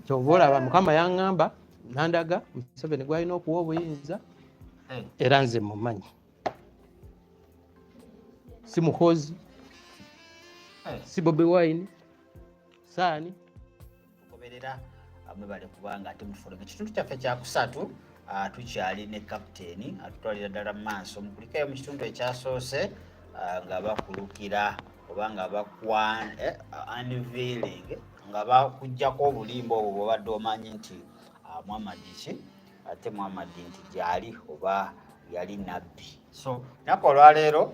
Kyova olaba Mukama yaŋŋamba, nandaga Museveni gwalina okuwa obuyinza. Era nze mumanyi, si Muhozi, si Bobi Wine, saani. Tugoberera, mwebale kubanga ate mutufolome. Ekitundu kyaffe kyakusatu, tukyali ne kapiteeni atutwalira ddala mu maaso. Mukulikeyo mu kitundu ekyasoose, nga bakulukira oba nga bakwa unveiling, nga bakugjako obulimba obwo bwobadde omanyi nti Muhammad ki, ate Muhammad nti gyali oba yali nabbi. So naku olwaleero,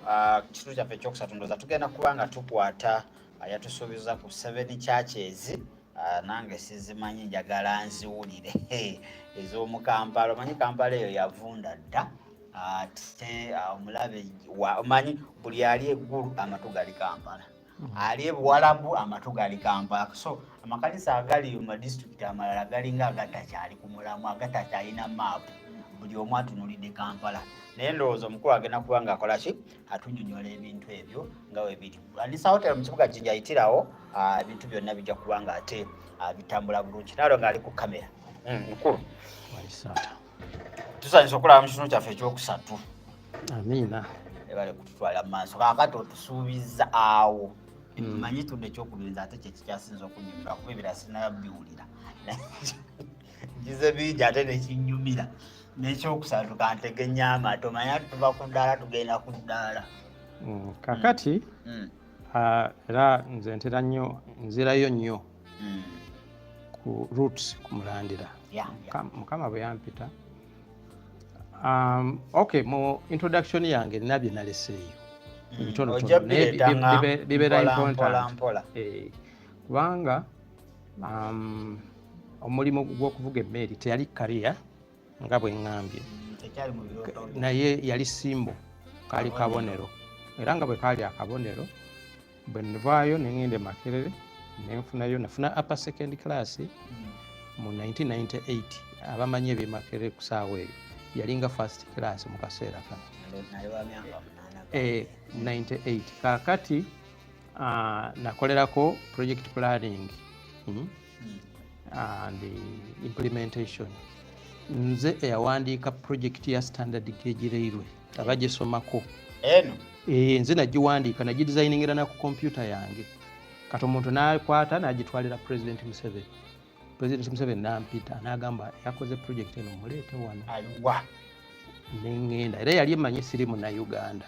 kitundu kyaffe ekyokusatu, ndowooza tugenda kuba nga tukwata yatusuubiza ku seven churches. Nange sizimanyi, njagala nziwulire ez'omu Kampala. Omanyi Kampala eyo yavunda dda, ate omulabe omanyi buli ali eggulu amatu gali Kampala, ali ebuwalabu amatu gali Kampala. So amakanisa agali mu madisitulikiti amalala galinga agatakyali ku mulamu, agatakyalina maapu, buli omu atunulidde Kampala. Naye ndowooza omukulu agenda kuba nga akola ki, atunyonyola ebintu ebyo nga we biri. Anisa Hotel mu kibuga Jinja ayitirawo, ebintu byonna bijja kuba nga ate bitambula bulungi. Naalo ng'ali ku kamera. Mukulu, tusanyusa okulaba mu kitundu kyaffe ekyokusatu. Amiina. Ebale kututwala mu maaso. Kaakati otusuubiza awo, manyi tunda ekyokubiri, ate kyekikyasinza okunyumira kuba ebirala sinaba biwulira, ngize bingi ate nekinyumira n'ekyokusatu. Kantege nyama, tomanya tuva ku ddaala tugenda ku ddaala. Kakati era nze ntera nnyo, nzirayo nnyo ku roots, ku mulandira. Mukama bwe yampita, okay, mu introduction yange nina bye naleseeyo ebitonotono, Ojja naye bireetanga bibeera mpola, important. Mpola, mpola. Kubanga omulimu gw'okuvuga emmeeri teyali career nga bwe ŋŋambye. Tekyali mu birooto byo. Naye yali symbol, kaali kabonero. Era nga bwe kaali akabonero, bwe nvaayo ne ŋŋenda e Makerere nenfunayo, nafuna upper second class mu 1998. Abamanyi eby'e Makerere, ku saawa eyo yalinga first class mu kaseera kano. Nali wa myaka 8. 98. Kaakati nakolerako project planning and implementation. Nze eyawandiika project ya standard gauge railway, abagisomako. Eno? Nze nagiwandiika, nagidesigningira na ku kompyuta yange. Kati omuntu nakwata nagitwalira President Museveni. President Museveni nampita nagamba, "Yakoze project eno, muleete wano." Aliwa? Neŋŋenda, era yali emanyi siri Munnayuganda.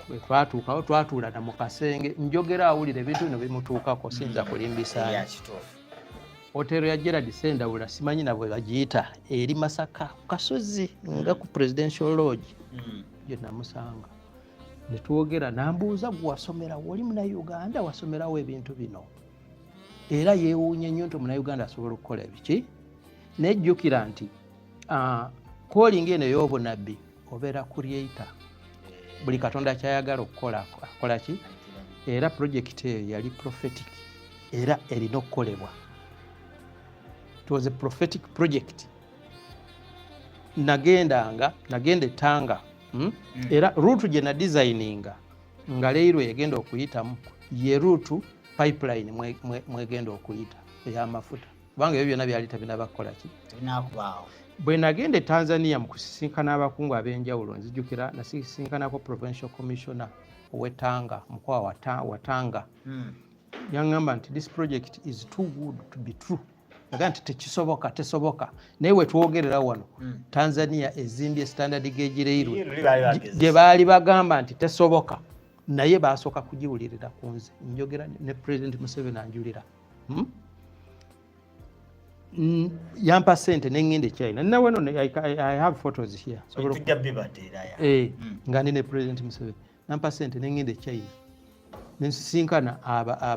Bwe twatuukawo, twatuulana mu kasenge, njogera awulira ebintu bino bimutuukako, siyinza kulimbisaani. Ya, kituufu. Hotero ya Gerard Sendawula, simanyi nabwe bagiyita, eri Masaka ku kasozi nga ku Presidential Lodge, gye namusanga ne twogera. Nambuuza, "Gwe wasomerawo, oli Munauganda, wasomerawo ebintu bino?" Era yeewuunya nnyo nti Omunauganda asobola okukola ebiki. Nejjukira nti calling eno ey'obunabbi, obeera creator, buli Katonda kyayagala okukola akola ki. Era project eyo yali prophetic era erina okukolebwa. It was a prophetic project. Nagendanga, nagenda etanga, Era route gye nadesigninga nga railway egenda okuyitamu ye route pipeline mwegenda okuyita ey'amafuta, kubanga ebyo byonna byali tebinaba kukola ki. Tebinakubaawo. Bwe nagenda e Tanzania mu kusisinkana abakungu ab'enjawulo, nzijukira nasisinkanako provincial commissioner ow'e Tanga, mukoa wa Tanga. Yaŋŋamba nti, "This project is too good to be true." Yagaa nti tekisoboka, tesoboka. Naye wetwogerera wano, Tanzania ezimbye standard gauge railway Luli baali bagezesa. gye baali bagamba nti tesoboka, naye basooka kugiwulirira ku nze njogera ne President Museveni anjulira, Yampa sente neŋŋenda e China. Naweno I have photos here. Sobola Tujja bibateeraya. Nga ndi ne President Museveni, nampa sente neŋŋenda e China, nensisinkana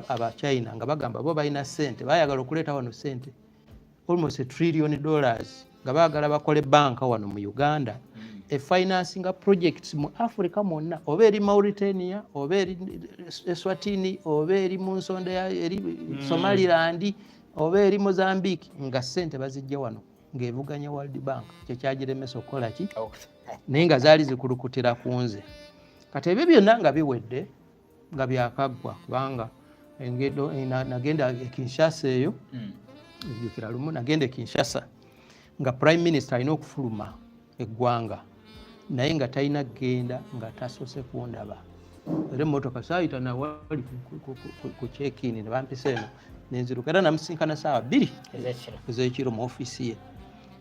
Abachina nga bagamba bo balina sente, bayagala okuleeta wano sente almost $1 trillion, nga baagala bakole banka wano mu Uganda efinancinga projects mu Africa mwonna, oba eri Mauritania, oba eri Eswatini, oba eri mu nsonda eri Somaliland, oba eri Mozambique, nga sente bazijja wano ng'evuganya World Bank. Kyekyagiremesa okukola ki, naye nga zaali zikulukutira ku nze. Kati ebyo byonna nga biwedde, nga byakaggwa, kubanga engendo nagenda e Kinshasa eyo. Nzijukira lumu nagenda e Kinshasa nga prime minister alina okufuluma eggwanga, naye nga talina kgenda nga tasoose kundaba. Era emmotoka saayita nawali ku check-in, ne bampisa eno nenziruka, era namusinkana saawa 2 ezekiro ez'ekiro mu ofiisi ye.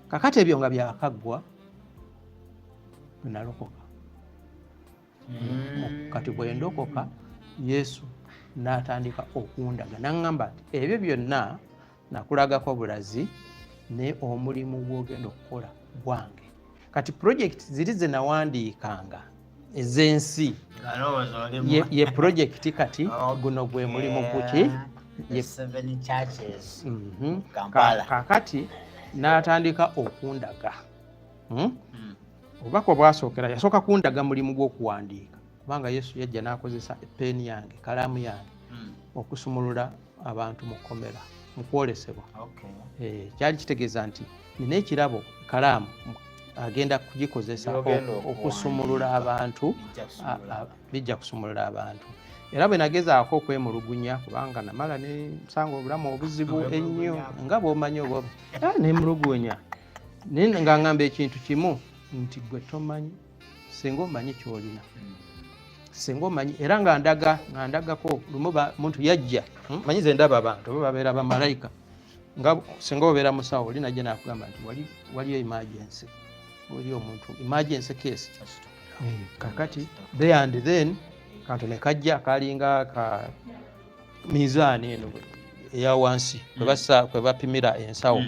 Kakati ebyo nga byakaggwa, nalokoka. Kati bwe ndokoka, Yesu n'atandika okundaga, naŋŋamba nti ebyo byonna nakulagako bulazi, naye omulimu gw'ogenda okukola gwange. Kati project ziri ze nawandiikanga ez'ensi, Ngalowooza oli ye project kati guno gwe mulimu guki. The seven churches. Kampala. Kakati n'atandika okundaga. Obubaka obwasookera, yasooka kundaga mulimu gw'okuwandiika, kubanga Yesu yajja n'akozesa epeeni yange, kalaamu yange, okusumulula abantu mu kkomera mu kwolesebwa. Kyali kitegeeza nti nina ekirabo, kalaamu agenda kugikozesa Gy'ogenda okusumulula okuwandiika. abantu. Bijja kusumulula. Bijja kusumulula abantu. Era bwe nagezaako okwemulugunya, kubanga namala nensanga obulamu obuzibu ennyo, Wemulugunya. nga bw'omanyi oba nemulugunya, naye nga ngamba ekintu kimu nti gwe tomanyi, singa omanyi kyolina, singa omanyi. Era nga ndagako lumu muntu yajja, manyi ze ndaba abantu oba babeera bamalayika, nga singa obeera musawo oli najja nakugamba nti waliyo emergency, waliyo omuntu, emergency case. Kakati there and then kantu ne kajja kalinga ka mizaani eno eya wansi kwe bassa, kwe bapimira ensawo,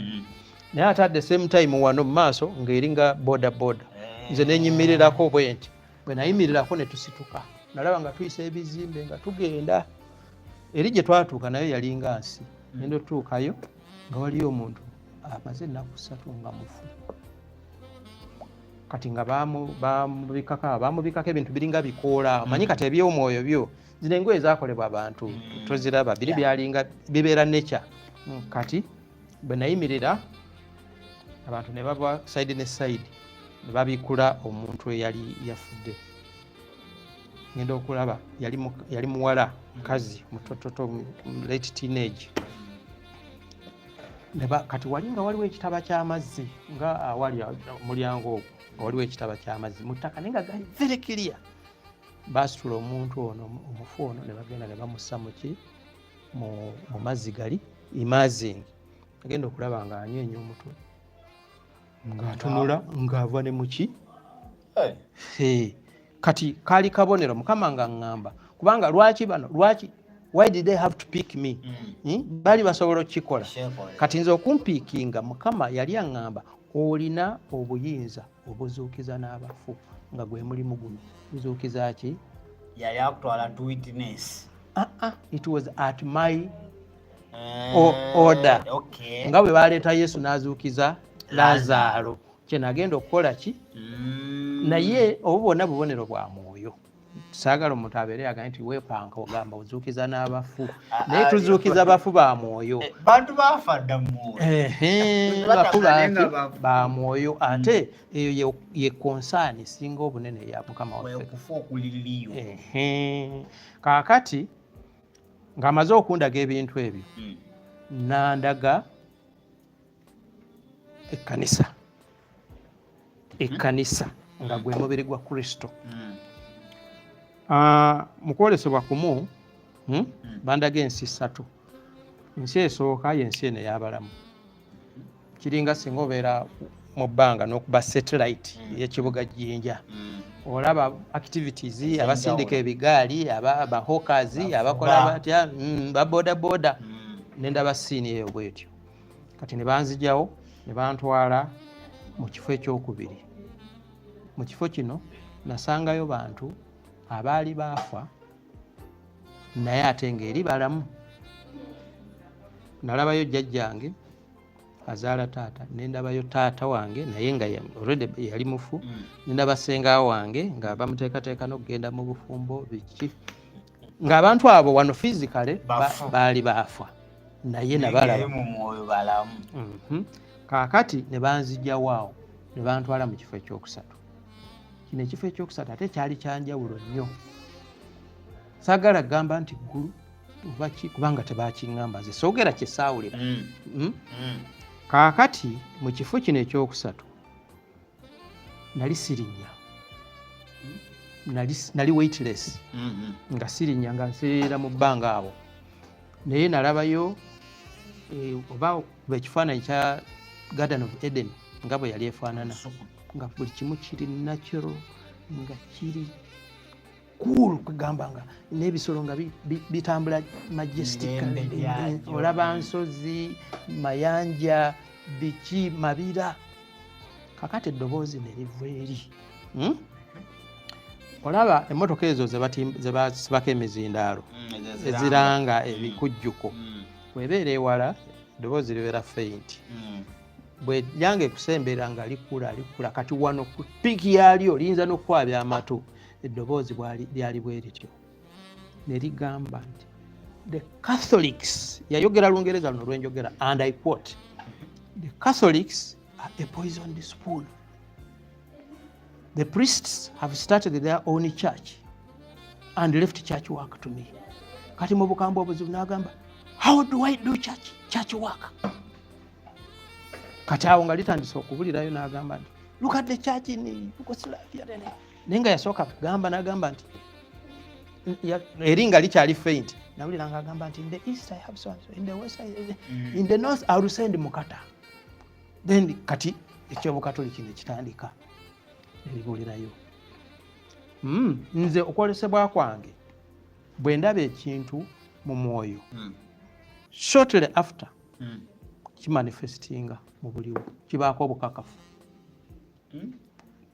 naye ate at the same time wano mu maaso ng'eringa boda boda. Nze nenyimirirako bwe nti, bwe nayimirirako ne tusituka, nalaba nga tuyisa ebizimbe nga tugenda eri gye twatuuka, nayo yalinga nsi. Ngenda otutuukayo nga waliyo omuntu amaze ennaku 3 nga mufu. Kati nga bamubikako ebintu biringa bikoola, omanyi kati ebyomwoyo byo zino engoye zakolebwa abantu, toziraba biri, byalinga bibeera nature. Kati bwe nayimirira, abantu ne bava side ne side ne babikula omuntu eyali yafudde. Ngenda okulaba yali muwala mukazi mutototo, mu late teenage. Kati wali nga waliwo ekitaba ky'amazzi, nga awali omulyango ogwo nga waliwo ekitaba ky'amazzi mu ttaka, naye nga gali very clear. Baasitula omuntu ono omufu ono ne bagenda ne bamussa muki, mu mazzi gali imazing. Agenda okulaba nga anyeenya omutwe, ng'atunula, ng'ava ne muki. Hey, kati kaali kabonero Mukama nga ŋŋamba, kubanga lwaki bano, lwaki, why did they have to pick me? Baali basobola okukikola. Kati nze okumpiikinga, Mukama yali aŋŋamba olina obuyinza obuzuukiza n'abafu, nga gwe mulimu guno guzuukiza ki. Yali akutwala to witness. Ah, ah, it was at my order. Nga bwe baleeta Yesu n'azuukiza Lazaalo, kyenagenda okukola ki. Naye obwo bwonna bubonero bwa mwoyo. Saagala omuntu abeere agambe nti weepanka ogamba ozuukiza n'abafu, Ah, naye ah, tuzuukiza bafu ba mwoyo. Bantu bafa dda mu mwoyo. Ehe, Batafa bafu naye nga baki? bafu. Ba mwoyo. Ate eyo ye concern esinga obunene eya Mukama waffe. Kwekufa okuliriyo. Ehe. Kaakati ng'amaze okundaga ebintu ebyo, nandaga ekkanisa, ekkanisa nga gwe mubiri gwa Kristo. Ah, mu kwolesebwa kumu, bandaga ensi ssatu. Ensi esooka yensi eno ey'abalamu, kiringa singa obeera mu bbanga n'okuba satellite ey'ekibuga Jjinja, olaba activities, Ez'enjawulo. abasindika ebigaali, aba hawkers, Bavuga. abakola batya, baboda boda. Nendaba scene eyo bwetyo. Kati ne banzijawo ne bantwala mu kifo ekyokubiri. Mu kifo kino nasangayo bantu abaali baafa, naye ate ng'eri balamu. Nalabayo jjajjange azaala taata, nendabayo taata wange naye nga already yali mufu, nendaba ssenga wange nga bamuteekateeka n'okugenda mu bufumbo, biki, ng'abantu abo wano physically Bafu. baali baafa, naye Naye nabalaba mu mwoyo balamu. Kaakati ne banzijjawo awo ne bantwala mu kifo ekyokusatu. Kino ekifo ekyokusatu ate kyali kyanjawulo nnyo. Saagala kugamba nti ggulu, Oba ki, kubanga tebakiŋŋamba, nze soogera kye saawulira. Kaakati mu kifo kino ekyokusatu nali sirinnya, nali weightless, nga sirinnya, nga nseerera mu bbanga awo. Naye nalabayo oba kuba ekifaananyi kya Garden of Eden nga bwe yali efaanana, Lusuku. nga buli kimu kiri natural, nga kiri cool, kwegamba nga n'ebisolo nga bitambula majestically. Mirembe gyagyo. Olaba nsozi, mayanja, biki, mabira. Kakati eddoboozi ne liva eri, Olaba emmotoka ezo ze basibako emizindaalo Ezo eziranga ebikujjuko, bw'ebeera ewala eddoboozi libeera faint. Bwe lyange ekusemberera nga likula, likula. Kati wano ku peak yaalyo liyinza n'okukwabya amatu. Eddoboozi lyali bwe lityo ne ligamba nti the Catholics, yayogera Lungereza luno lwenjogera, and I quote, "The Catholics are a poisoned spoon. The priests have started their own church and left church work to me." Kati mu bukambwe obuzibu n'agamba, "How do I do church work?" Kati awo nga litandise okubulirayo n'agamba nti, "Look at the church in Yugoslavia." Naye nga yasooka kugamba n'agamba nti eri nga likyali faint, nawulira nga agamba nti, "In the east I have so and so, in the west in the north I will send Mukata." Then kati ekyobukatoliki nekitandika neribulirayo. Nze okwolesebwa kwange, bwe ndaba ekintu mu mwoyo, shortly after kimanifestinga mu buliwo, kibaako obukakafu.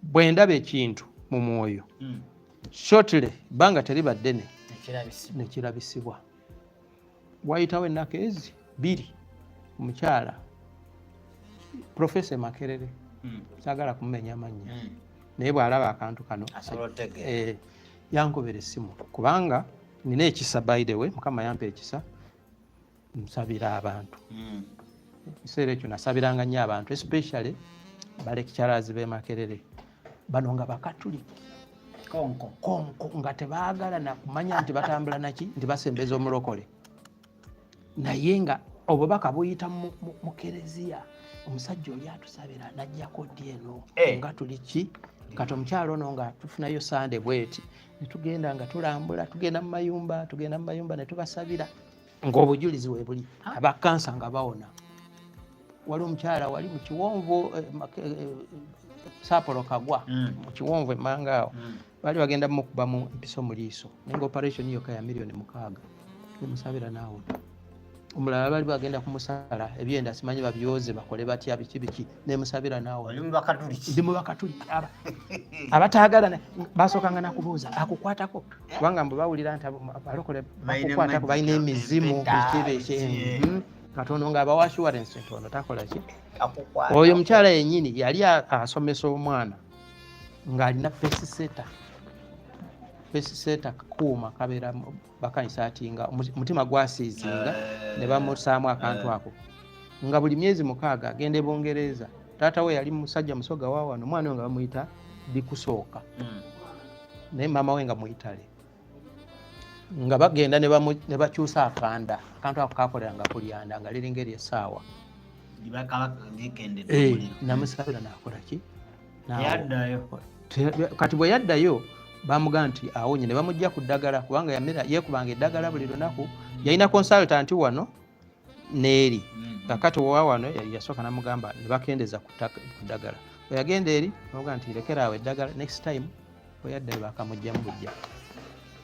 Bwe ndaba ekintu mu mwoyo, shortly, bbanga teriba ddene, Nekirabisibwa. Nekirabisibwa. Wayitawo ennaku ezi 2, omukyala Profesa Makerere, saagala kumumenya amannya, naye bw'alaba akantu kano Asobola otegeera. Yankubira essimu, kubanga nina ekisa, by the way, Mukama yampa ekisa, nsabira abantu. Ekiseera ekyo nasabiranga nnyo abantu, especially balecturers b'e Makerere bano nga Bakatuliki. Konko. Konko, nga tebaagala nakumanya nti batambula naki, nti basembeza omulokole, naye nga obubaka buyita mu kereziya. Omusajja oli atusabira najjako ddi eno? Nga tuli ki? Kati omukyalo ono nga tufunayo Sande bweti netugenda nga tulambula, tugenda mu mayumba, tugenda mu mayumba ne tubasabira, ng'obujulizi webuli, abakansa nga bawona. Wali omukyala wali mu kiwonvu, Saapolo Kagwa, mu kiwonvu emmanga awo, baali bagenda mukubamu empiso mu liiso, naye nga operation yokka ya miliyoni 6, nemusabira naawona. Omulala baali bagenda kumusala ebyenda, simanyi babyoze bakole batya, biki biki, nemusabira naawona. Oli mu Bakatuliki. Ndi mu Bakatuliki abataagala basookanga nakubuuza akukwatako, kubanga mbu bawulira nti abalokole Balina bakukwatako, balina emizimu, empeta, biki biki. biki. Katono nga abawa assurance nti ono takola ki. Akukwata. Oyo omukyala yennyini yali asomesa omwana ng'alina pacesetter. Pacesetter kuuma kabeera bakainsertinga, omutima gwasiizinga ne bamusaamu akantu ako, nga buli myezi 6 agenda e Bungereza. Taata we yali musajja Musoga wa wano, omwana we nga bamuyita Dikusooka, naye maama we nga Muyitale. Nga bagenda ne bakyusa akanda, akantu ako kakoleranga kulyanda nga liringa eryessaawa. Likendedde omuliro. Namusabira nakola ki? Yaddayo. Kati bwe yaddayo bamugamba nti awonye, ne bamugja ku ddagala, kubanga yamira yeekubanga eddagala buli lunaku. Yalina consultant wano n'eri. Kakati owa wano yasooka namugamba ne bakendeza ku ddagala. Bwe yagenda eri namugamba nti lekera awo eddagala. Next time bwe yaddayo bakamugjamu bujja.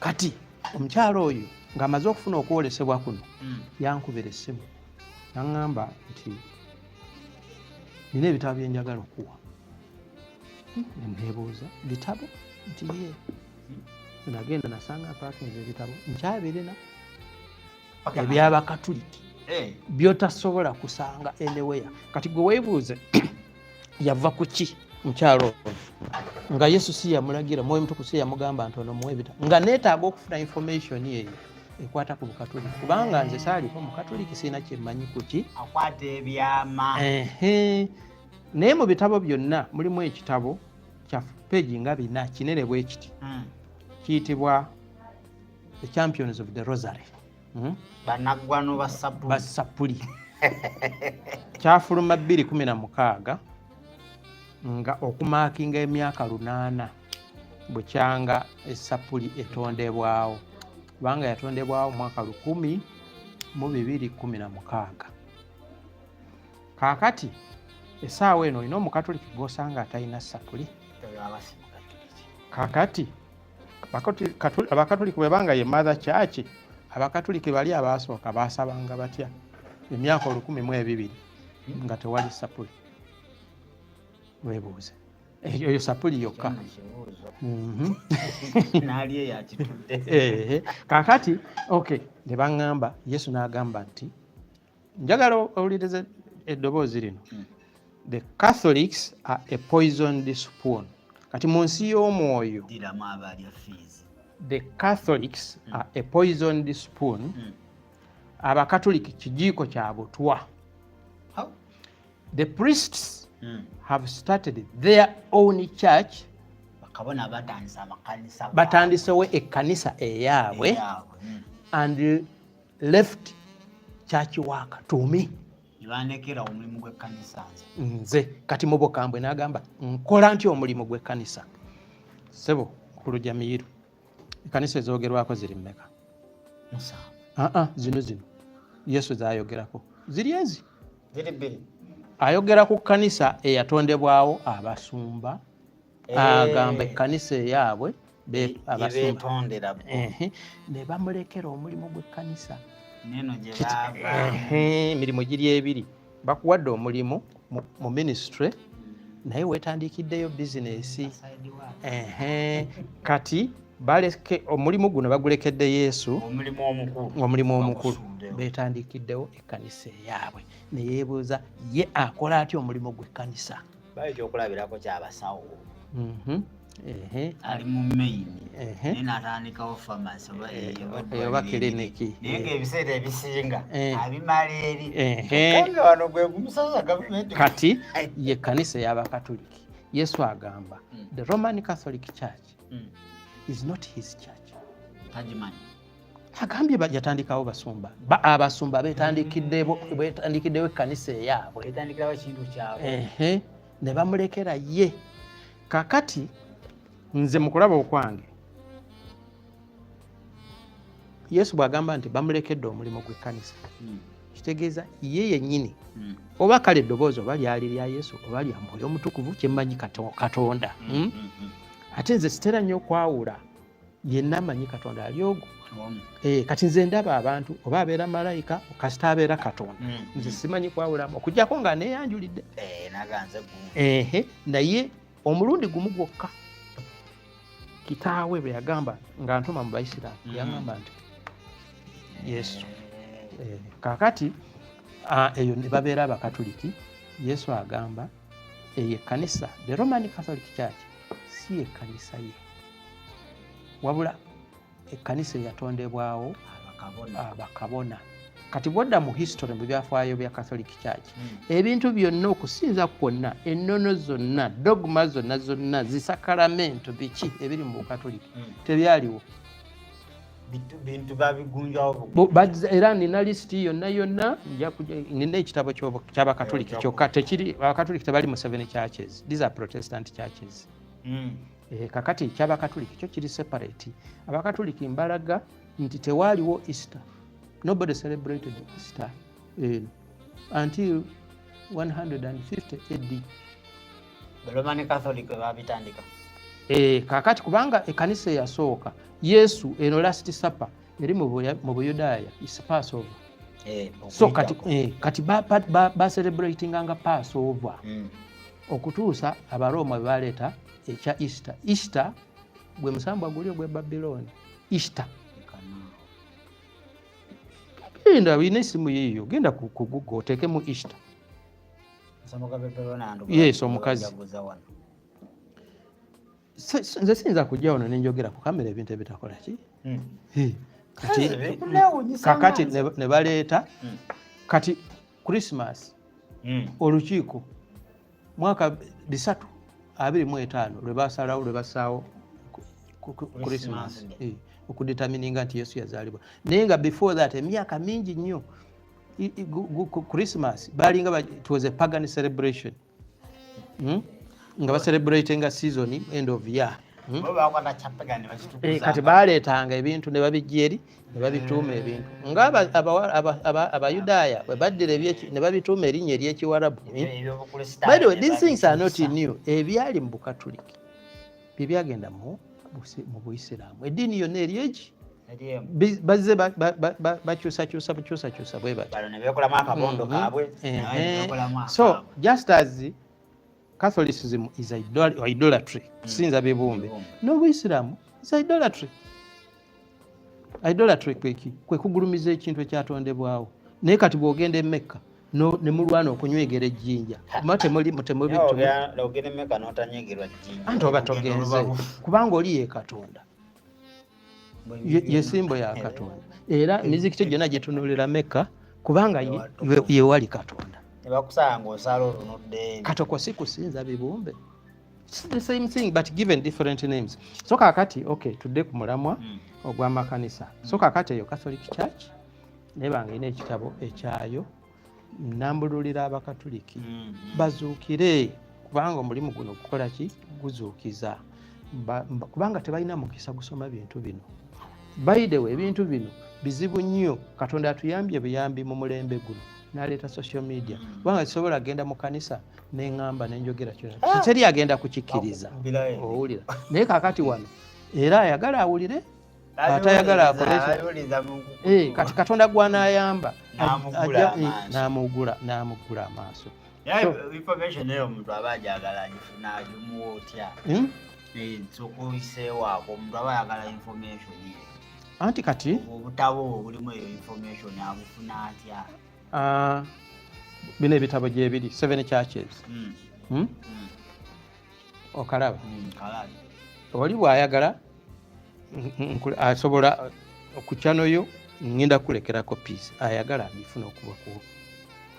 Kati omukyalo oyo ng'amaze okufuna okwolesebwa kuno, yankubira essimu naŋŋamba nti nina ebitabo byenjagala okuwa. Nebuuza bitabo? Nti ye. Nagenda nasanga mpakinze ebitabo nkyabirina ebyabakatuliki byotasobola kusanga anywhere. Kati gwe weebuuze yava ku ki mukyalo ono, nga Yesu si yamulagira, Mwoyo Mutukuvu si yamugamba nti ono muwe ebitabo, nga neetaaga okufuna information eyo ekwata ku Bukatuliki, kubanga nze saaliko Mukatuliki, sirina kyemmanyi ku ki. Akwata ebyama. Ehe. Naye mu bitabo byonna mulimu ekitabo kya peegi nga 4, kinene bwe kiti, kiyitibwa The Champions of the Rosary. Banaggwano ba sapuli. Basapuli. Kyafuluma 216 nga okumarkinga emyaka 8 bukyanga esapuli etondebwawo, kubanga yatondebwawo mwaka 1216. Kaakati essaawa eno olina omukatoliki gw'osanga atalina sapuli. Oyo aba si mukatoliki. Kakati abakatoliki bwe banga ye mother church, abakatoliki bali abaasooka baasabanga batya emyaka 1002 nga tewali sapuli? Weebuuze, eyo sapuli yokka. Kyonna kibuuzo. Naali eyo akitudde. Ehe. Kakati okay, ne baŋŋamba, Yesu n'agamba nti, njagala owulirize eddoboozi lino, "The Catholics are a poisoned spoon." Kati mu nsi y'omwoyo, Ddiramu, abaalya fees. The Catholics are a poisoned spoon. Abakatoliki kijiiko kya butwa. How? The priests have started their own church. Bakabona batandise amakanisa gaabwe. Batandisewo ekkanisa eyaabwe. Eyaabwe. And left church work to me. Ne bandekera omulimu gw'ekkanisa nze. Nze kati mu bukambwe n'agamba, nkola nti omulimu gw'ekkanisa? Sebo mukulu Jamiiru, ekkanisa ezoogerwako ziri mmeka? 7. Aa, zino Yesu zayogerako ziri ezi. Ziri bbiri. Ayogera ku kkanisa eyatondebwawo abasumba. Agamba ekkanisa eyaabwe abasumba. Beetondera bo. Ehe, ne bamulekera omulimu gw'ekkanisa. Neno gye baava. Ehe, emirimu giri ebiri. Bakuwadde omulimu mu ministry, naye weetandikiddeyo bizinesi. Side work. Ehe, kati baleke omulimu guno, bagulekedde Yesu. Omulimu omukulu. Omulimu omukulu. Bagusuddewo. Beetandikiddewo ekkanisa eyaabwe. Neyeebuuza ye akola atya omulimu gw'ekkanisa? Bayo ekyokulabirako kyabasawo. Ehe. Ali mu main, naye n'atandikawo pharmacy oba oba kiriniki. Naye ng'ebiseera ebisinga abimala eri. Ehe. Kyokka nga wano gwe gumusaza gavumenti. Kati ye kkanisa ey'abakatoliki, Yesu agamba, the Roman Catholic Church is not his church. Tagimanyi. Agambye yatandikawo basumba. Abasumba beetandikiddewo ekkanisa eyaabwe. Etandikirawo ekintu kyabwe. Ehe, ne bamulekera ye. Kakati nze mu kulaba okwange, Yesu bw'agamba nti bamulekedde omulimu gw'ekkanisa, kitegeeza ye yennyini, oba kale eddoboozi oba lyali lya Yesu oba lya Mwoyo Omutukuvu, kyemmanyi Katonda. Ate nze sitera nnyo okwawula, yenna amanyi Katonda ali ogwo. Omu. Kati nze ndaba abantu, oba abeera malayika, kasita abeera Katonda. Nze simanyi kwawulamu okugjako nga neeyanjulidde. Naganze gumu. Ehe, naye omulundi gumu gwokka kitaawe bwe yagamba nga ntuma mu Baisiraamu, yagamba nti Yesu. Kaakati eyo ne babeera abakatuliki. Yesu agamba eyo ekkanisa, the Roman Catholic Church, si ekkanisa ye, wabula ekkanisa eyatondebwawo abakabona. Abakabona. Kati bwodda mu history, mu byafaayo bya Catholic Church, ebintu byonna, okusinza kwonna, ennono zonna, dogma zonna zonna, zisakalamento, biki ebiri mu bukatoliki, tebyaliwo. Bintu babigunjawo. Era nina lisiti yonna yonna, nina ekitabo ky'abakatoliki kyokka. Tekiri, abakatoliki tebali mu seven churches, these are Protestant churches. Kakati ekyabakatoliki kyo kiri separate. Abakatoliki mbalaga nti tewaaliwo Easter, nobody celebrated Easter eno until 150 AD. The Roman Catholic bwe babitandika. Kakati kubanga ekkanisa eyasooka, Yesu, eno Last Supper eri mu Buyudaaya is Passover. So kati, okuyitako. Kati ba celebratinganga Passover okutuusa Abarooma bwe baleeta ekya Easter. Easter gwe musambwa guli ogw'e Babilooni, Easter. Kana. Genda, olina esimu yiiyo, genda ku Google oteekemu Easter. Musambo gwa Babilooni. Yes, omukazi. Bajaguza wano. Nze siyinza kujja wano nenjogera ku kamera ebintu ebitakola ki. Kati, Bikuneewuunyisa kakati nga nze. ne baleeta kati Christmas, olukiiko mwaka 325 lwe basalawo, lwe basaawo. Christmas okudetermininga nti Yesu yazaalibwa. Naye nga before that, emyaka mingi nnyo, Christmas balinga, it was a pagan celebration, Nga bacelebratinga season, end of year. Kati baleetanga ebintu ne babijja eri ne babituuma ebintu nga Abayudaaya bwe baddira ne babituuma erinnya ery'Ekiwarabu. By the way, these things are not new. Ebyali mu Bukatuliki bye byagenda mu Buisiraamu. Eddiini yonna eri egi bazze bakyusakyusa bukyusakyusa bwe bati. So just as Catholicism is idolatry, kusinza bibumbe, n'Obuyisiraamu is idolatry. Idolatry kweki? Kwe kugulumiza ekintu ekyatondebwawo. Naye kati bw'ogenda e Mekka ne mulwana okunywegera ejjinja, ma temuli. Anti oba togenze, kubanga oli ye Katonda, ye symbol ya Katonda. Era emizikiti gyonna gyetunuulira Mekka, kubanga yewali Katonda. Kati okwo si kusinza bibumbe? It's the same thing but given different names. So kakati, okay, tudde ku mulamwa ogw'amakanisa. So kakati eyo Catholic Church naye nga erina ekitabo ekyayo. Nambululira Abakatuliki bazuukire, kubanga omulimu guno gukola ki? Guzuukiza. Kubanga tebalina mukisa gusoma bintu bino. By the way, ebintu bino bizibu nnyo. Katonda atuyambye buyambi mu mulembe guno n'aleeta social media, kubanga kisobola genda mu kanisa neŋŋamba nenjogera kyona, teri agenda kukikkiriza. Owulira? Naye kakati wano era ayagala awulire, atayagala akole. Kati Katonda gwanayamba namugula amaaso. Information eyo omuntu aba ajagala agifuna, agimuwa otya? Hmm? Sokuyiseewaako omuntu aba ayagala information eyo. Anti kati obutabo obwo bulimu eyo information, abufuna atya? Ah, bino ebitabo gyebiri, Seven Churches. Hmm? Okalaba? Kalabi. Oli bw'ayagala asobola ku channel yo, ngenda kulekera copies, ayagala agifuna okuva ku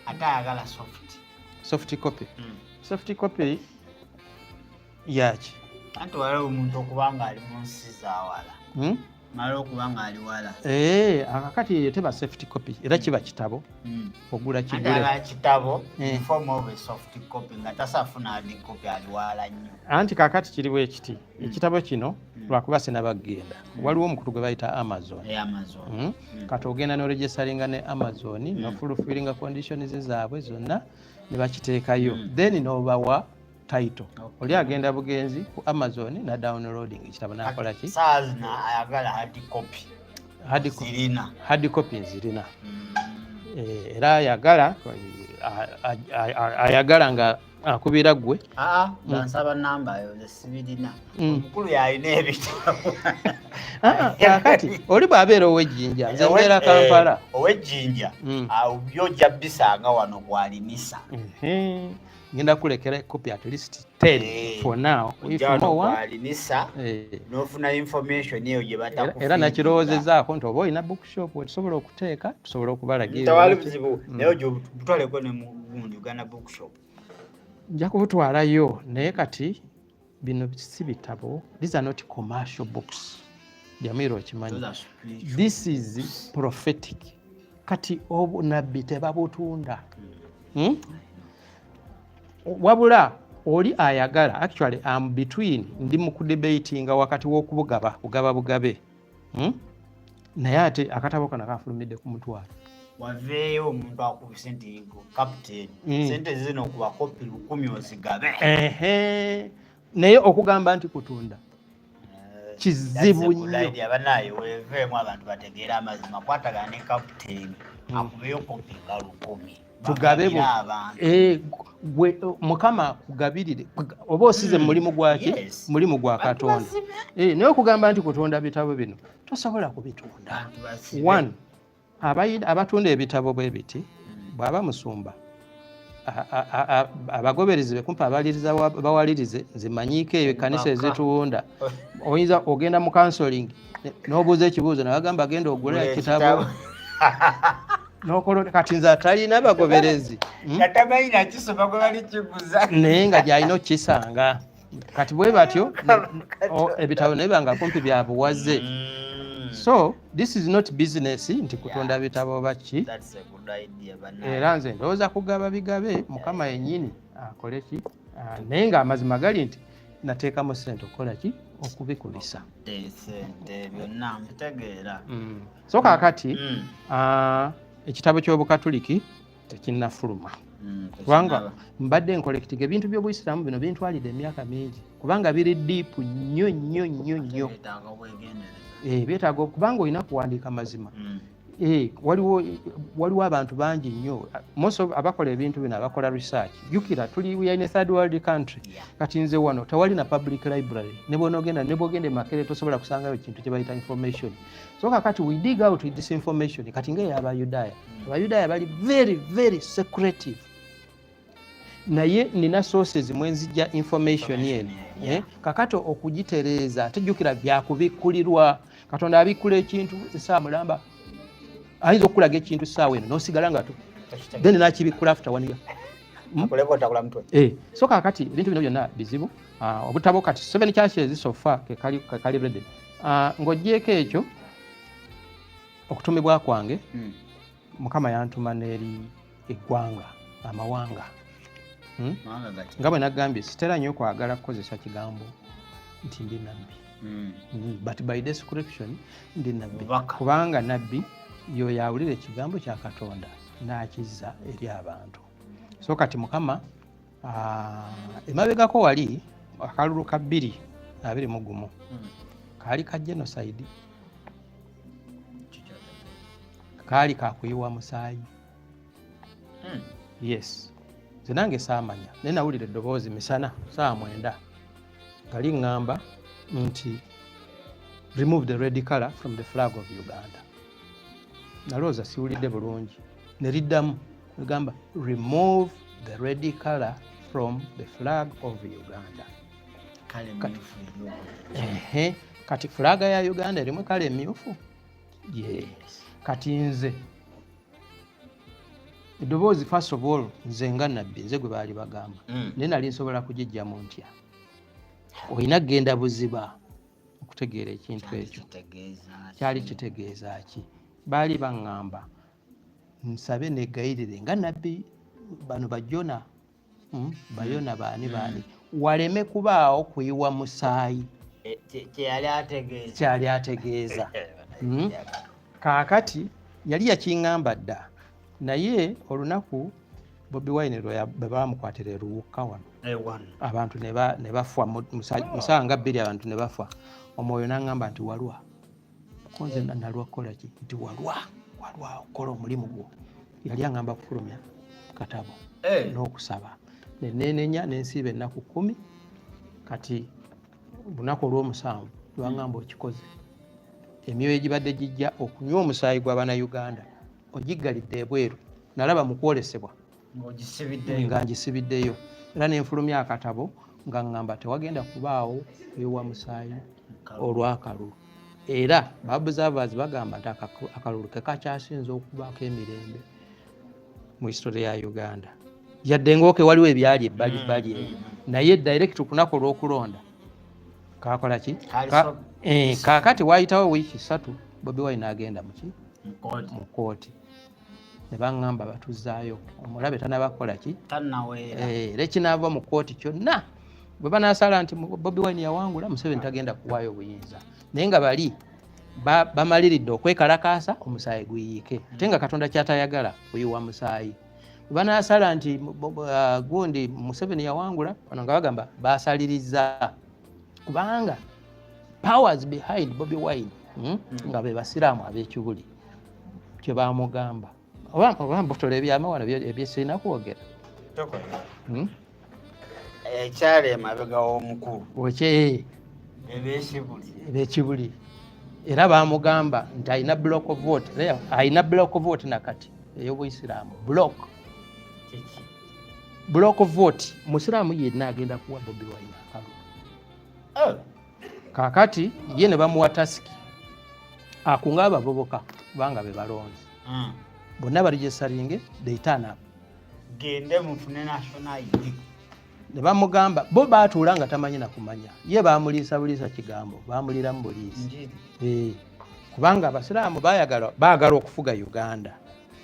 Ate ayagala soft? Soft copy? Soft copy yaki? Anti waliwo omuntu okuba nga ali mu nsi zawala. Hmm? Mala okuba nga ali wala. Eh, akakati eyo teba soft copy, era kiba kitabo. Ogula Anti kigule. Ayagala kitabo Eh. in form of a soft copy, nga tasafuna hard copy, ali wala nnyo. Anti kakati kiriwo ekiti, ekitabo kino lwakuba sinabagenda, waliwo omukutu gwe bayita Amazon. E Amazon. Kati ogenda noregisteringa ne Amazon, nofulfillinga conditions zaabwe zonna ne bakiteekayo, then nobawa title. Oli agenda bugenzi ku Amazon na downloading ekitabo, nakola ki? Saa zino ayagala hard copy. Zirina? Hard copy nzirina. Era ayagala ayagala nga akubira gwe. Aa, nga nsaba namba yo, nze sibirina. Omukulu yalina ebitabo. Ah, kakati oli bw'abeera ow'Ejjinja, nze mbeera Kampala. Ow'Ejjinja, awo byojja bisanga wano kwalimisa. Ehe. Ngenda kulekera copy at least 10 for now. If Ojja wano more want, kwalimisa n'ofuna information eyo gye batakufiiringa. Era nakirowoozezaako nti oba olina bookshop wetusobola okuteeka, tusobola okubalagira. Tewali buzibu, naye ojja butwaleko ne mu gundi Uganda Bookshop. Nja kubutwalayo, naye kati bino si bitabo, these are not commercial books, Jamiro, okimanyi. Those are spiritual. This is prophetic. Kati obunabbi tebabutunda, Wabula oli ayagala, actually am between, ndi mu kudebatinga wakati w'okubugaba kugaba bugabe, Naye ate akatabo kano kafulumidde ku 5,000. Waveeyo omuntu akubise nti, "Captain, sente zino kuba kopi 1,000 ozigabe." Ehe. Naye okugamba nti kutunda kizibu nnyo. Abanaye weveemu, abantu bategeere amazima. Kwatagana ne captain, akubeyo kopi nga 1,000. Tugabe Bagabire abantu. Eh, gwe Mukama akugabirire, oba osize mu mulimu gwaki? Yes. Mulimu gwa Bantu Katonda. bazibe. Eh, naye okugamba nti kutunda bitabo bino, tosobola kubitunda. Bantu bazibe. One, abatunda ebitabo bwe biti, bw'aba musumba, abagoberezi be kumpa abaliriza bawalirize. Nze manyiiko eyo ekkanisa Baka. ezitunda. Oyinza ogenda mu counseling n'obuuza ekibuuzo, nabagamba genda ogule Gula ekitabo. ekitabo. N'okola. Kati nze atalina bagoberezi, Nga tamanyi nakisoma gwe bali kiguza. Naye nga gyalina okukisanga. Kati bwe batyo ebitabo naye banga kumpi bya buwaze. So this is not business nti kutunda bitabo baki. That's a good idea, bannange. Era nze ndowooza kugaba bigabe, Mukama yennyini akole ki. Ah, naye ng'amazima gali nti nateekamu ssente okukola ki, okubikubisa. Sente byonna mbitegeera. So kaakati ekitabo ky'Obukatuliki tekinnafuluma kubanga mbadde ncollectinga ebintu by'Obuyisiraamu. Bino bintwalidde emyaka mingi kubanga biri deep nnyo nnyo nnyo nnyo. Byetaaga obwegendereza. Eh, byetaaga kubanga olina kuwandiika mazima. Eh, waliwo abantu bangi nnyo, most of abakola ebintu bino abakola research. Jjukira tuli, we are in a third world country. Kati nze wano tewali na public library, ne bw'onoogenda, ne bw'ogenda e Makerere tosobola kusangayo kintu kye bayita information. So kakati we dig out this information. Kati nga ey'Abayudaaya, Abayudaaya bali very very secretive, naye nina sources mwenzijja information eno. Eh, kakati okugitereeza, tejjukira byakubikkulirwa. Katonda abikkula ekintu essaawa mulamba, ayinza okukulaga ekintu essaawa eno n'osigala nga then nakibikkula after one year. Akuleka otakula mutwe. Eh, so kakati ebintu bino byonna bizibu. Ah, obutabo kati Seven Churches so far kekali ready. Ah, ng'oggyeeko ekyo, okutumibwa kwange, Mukama yantuma n'eri eggwanga, amawanga. Mawanga gati? Nga bwe nagambye, sitera nnyo kwagala kukozesa kigambo nti ndi nabbi. But by description ndi nabbi. Mubaka. Kubanga nabbi yoyo awulira ekigambo kya Katonda n'akizza eri abantu. So kati Mukama, emabegako wali akalulu ka 2021 kaali ka genocide. Kiki? Kaali kakuyiwa musaayi. Yes, nze nange saamanya, naye nawulira eddoboozi misana saa 9 nga liŋŋamba nti remove the red color from the flag of Uganda. Nalowooza siwulidde bulungi, ne liddamu ligamba remove the red color from the flag of Uganda. Kale myufu eri. Ehe, kati flag ya Uganda erimu color emyufu ye. Kati nze eddoboozi, first of all, nze nga nabbi, nze gwe baali bagamba, naye nali nsobola kugijjamu ntya? Olina kugenda buziba okutegeera ekintu ekyo. Kitegeeza? Kyali kitegeeza ki? Baali baŋŋamba nsabe negayirire nga nabbi bano bajona, bayona baani baani, waleme kubaawo kuyiwa musaayi. Eh, kyeyali ategeeza. Kyali ategeeza. Kaakati yali yakiŋŋamba dda, naye olunaku Bobi Wine bwe bamukwatira eruwuka wano, Eh, wano. abantu ne bafa mu saa nga 2, abantu ne bafa. Omwoyo n'aŋŋamba nti walwa konze. Nalwa kukola ki? Nti walwa, walwa okukola omulimu gwo. Yali aŋŋamba kufulumya katabo n'okusaba. Nenenenya nensiiba ennaku 10. Kati lunaku olw'omusanvu lwaŋŋamba okikoze, emyoyo egibadde gijja okunywa omusaayi gw'Abannayuganda ogiggalidde ebweru. Nalaba mu kwolesebwa Ng'ogisibiddeyo. Nga ngisibiddeyo, era nenfulumya akatabo nga ŋŋamba tewagenda kubaawo kuyiwa musaayi olw'akalulu. Era ba observers bagamba nti akalulu kekakyasinza okubaako emirembe mu history ya Uganda, yadde nga okay waliwo ebyali ebbali bbali eyo, naye direct ku lunaku olw'okulonda kakola ki? Kaali Eh, kaakati waayitawo wiiki 3, Bobi Wine agenda muki? Mu kooti. Mu kooti. Ne baŋŋamba batuzaayo omulabe tanabakola ki? Tannaweera. Eh, era ekinaava mu kooti kyonna, bwe banaasala nti Bobi Wine yawangula, Museveni tagenda kuwaayo buyinza. Naye nga bali bamaliridde okwekalakaasa omusaayi guyiike, ate nga Katonda kyatayagala kuyiwa musaayi. Bwe banaasala nti gundi Museveni yawangula, bano nga bagamba basaliriza, kubanga powers behind Bobi Wine, nga be basiraamu ab'ekibuli kye bamugamba. Oba mbutola ebyama wano ebyesirina kwogera. Tokola. Ekyali emabega w'omukulu. Okye. Ebekibuli. Ebekibuli. Era bamugamba nti alina block of vote, era alina block of vote nakati ey'Obuyisiraamu block. Kiki? Block of vote, musiraamu yenna agenda kuwa Bobi Wine akalulu. Oh. Kaakati ye ne bamuwa task akunga abavubuka, kubanga be balonzi bonna baregisteringe, they turn up. Gende mufune national ID. Ne bamugamba, bo baatuula nga tamanyi nakumanya, ye bamuliisa buliisa kigambo, bamuliramu buliisi. Njiri. Kubanga abasiraamu bayagala baagala okufuga Uganda,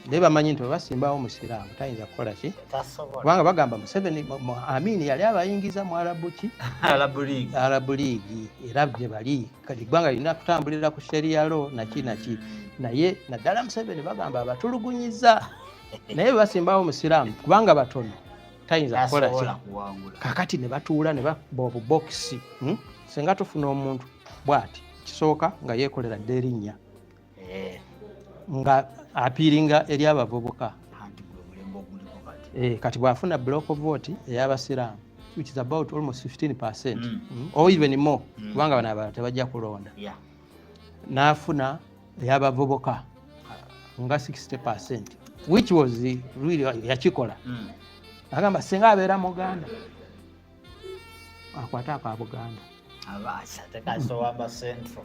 naye bamanyi nti bwebasimbawo omusiraamu tayinza kukola ki? Tasobola. Kubanga bagamba Museveni Amini yali abayingiza mu Arabu ki? Arab League. Arab League, era gye bali kati eggwanga lirina kutambulira ku Sharia law naki naki, naye naddala Museveni bagamba abatulugunyiza, naye bwe basimbawo omusiraamu, kubanga batono, tayinza kukola ki? Tasobola kuwangula. Kakati ne batuula ne bakuba obubokisi, Singa tufuna omuntu bw'ati, kisooka nga yeekolera dda erinnya, nga appealinga eri abavubuka. Anti gwe mulembe oguliko kati. Kati bw'afuna block vote ey'abasiraamu, which is about almost 15%, or even more, kubanga bano abalala tebajja kulonda, n'afuna ey'abavubuka nga 60%, which was really yakikola. Agamba singa abeera muganda akwate aka Buganda. Abasa tekasowamba Central.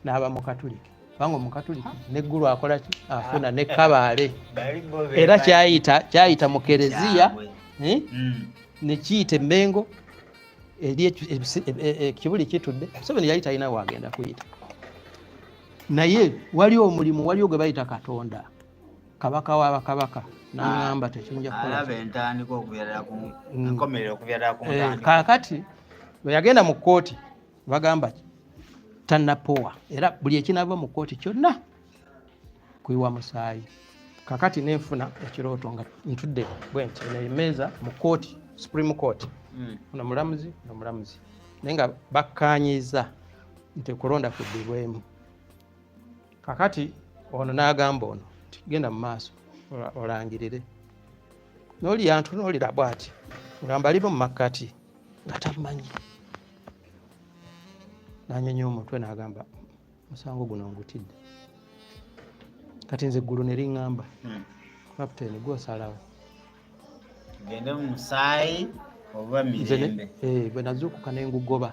N'aba mukatuliki, kubanga omukatuliki neggulu akola ki? Afuna ne Kabaale. Bali bo Era kyayita mu kereziya, Kyabwe. eh? Nekiyita emmengo eri ekibuli kitudde. Museveni yali talina wagenda kuyita, naye wali omulimu waliwo gwe bayita Katonda, kabaka w'abakabaka, naŋŋamba tekinja kukola. Alaba entandika okubyalira ku enkomerero, okubyalira ku ntandika. Kaakati bwe yagenda mu kkooti, bagamba tannapowa, era buli ekinava mu kkooti kyonna kuyiwa musaayi. Kakati nenfuna ekirooto nga ntudde bwe nti eno emmeeza mu kkooti, Supreme Court, ono mulamuzi, ono mulamuzi, naye nga bakkaanyiza nti okulonda kuddibwemu. Kakati ono n'agamba ono nti genda mu maaso olangirire, n'oli yantunuulira bw'ati nga mbalimu mu makkati nga tamanyi, n'anyenya omutwe n'agamba, musango guno ngutidde. Kati nze eggulu ne liŋŋamba, kapiteeni, gwosalawo. Tugende mu musaayi oba Nze mirembe? Bwe nazuukuka ne ngugoba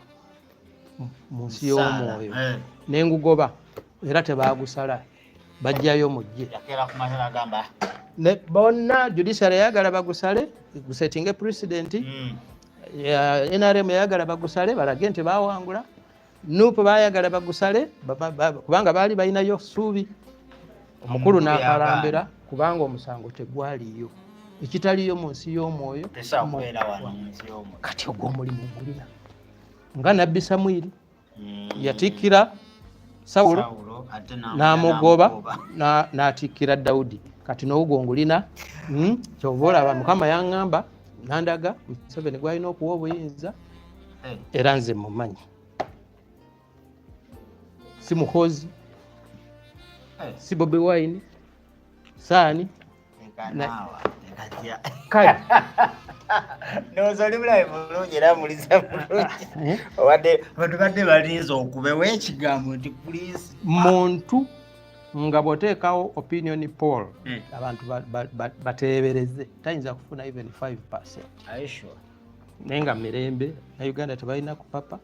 mu nsi Musaala. y'omwoyo, ne ngugoba, era tebaagusala, bajjayo mujje. Yakeera ku makya n'agamba, Ne bonna judiciary yayagala bagusale, gusettinge precedent. NRM yayagala bagusale balage nti bawangula. NUP bayagala bagusale kubanga baali balinayo ssuubi. Omukulu Omukulu n'akalambira, kubanga omusango tegwaliyo, ekitaliyo mu nsi y'omwoyo. Tesobola kubeera wano mu nsi y'omwoyo. Kati ogwo omulimu gulina nga nabbi Samwiri yatikkira Sawulo, Sawulo, ate n'amugoba, n'amugoba. n'atikkira Dawudi. Kati n'ogwo ngulina, Kyova olaba Mukama yaŋŋamba nandaga Museveni gwalina okuwa obuyinza. Era nze mumanyi, si Muhozi, si Bobi Wine, saani. Leka naawa, leka tya. Kale. Ndowooza oli mulabe bulungi era muliza bulungi. Eh? Obadde abantu badde balinze okubewa ekigambo nti poliisi. Muntu nga bw'oteekawo opinion poll, abantu bateebereze tayinza kufuna even 5%. Are you sure? Naye nga mirembe na Uganda tebalina kupapa.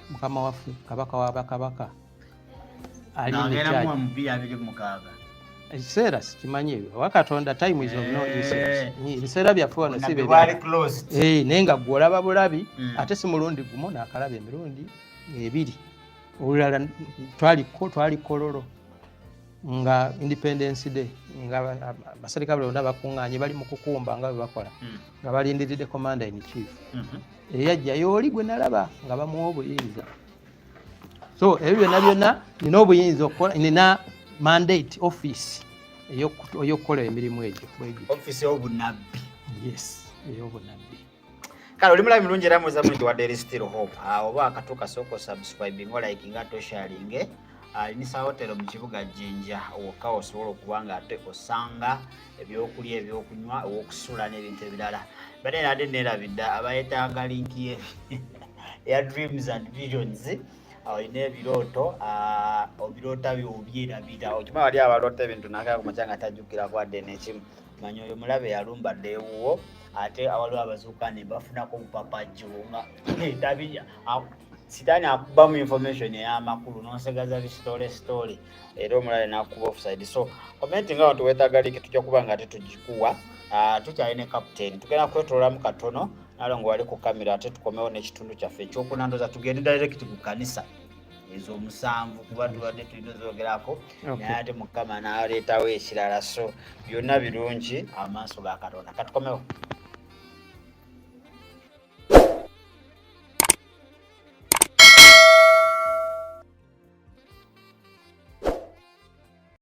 Mukama waffe, kabaka w'abakabaka, ali in Nagenda charge. muwa mu 2026. Ekiseera sikimanyi, wa Katonda, time is of no essence. Ebiseera byaffe wano si Nabbi bye bwali closed. Naye nga gwe olaba bulabi. Ate si mulundi gumu, naakalaba emirundi ebiri. Olulala twali Kololo nga Independence Day, nga abaserikale bonna bakuŋŋaanye, bali mu kukumba nga bwe bakola, nga balindiridde commander in chief. Eyajja yooli gwe nalaba nga bamuwa obuyinza. So ebyo byonna byonna nina obuyinza okukola, nina mandate, office ey'okukola emirimu egyo bwegityo. Office y'obunabbi. Yes, ey'obunabbi. Kale oli mulabi mulungi era muza mulungi wa Daily Still Hope. Oba akatuuka, sooka osubscribing, olikinga ate osharinge. Linisa Hotel mu kibuga Jinja wokka osobola okuba nga ate osanga ebyokulya, ebyokunywa, owokusula n'ebintu ebirala. Bade nade neerabidde abayetaaga link ye ya Dreams and Visions. Olina ebirooto, obiroota byobyerabira, okimanyi wali abaloota ebintu nakaya ku makya nga tajjukira kwadde nekimu. Manya oyo mulabe yalumba dda ewuwo. Ate awaliwo abazuuka ne bafunako obupapajjo nga sitaani akubamu information ey'amakulu n'onsegaza bisitole sitole, era omulala n'akuba offside. So comment nga wantu weetaaga link, tujja kuba nga tetugikuwa. Tukyalina captain, tugenda kwetololamu katono. Nalongo wali ku kamera, ate tukomewo n'ekitundu kyaffe ekyokuna. Ndowooza tugende direct ku kanisa ezo omusanvu, kuba tubadde tulina ozogerako, naye ate Mukama n'aleetawo ekirala. So byonna birungi amaaso ga Katonda. Katukomewo.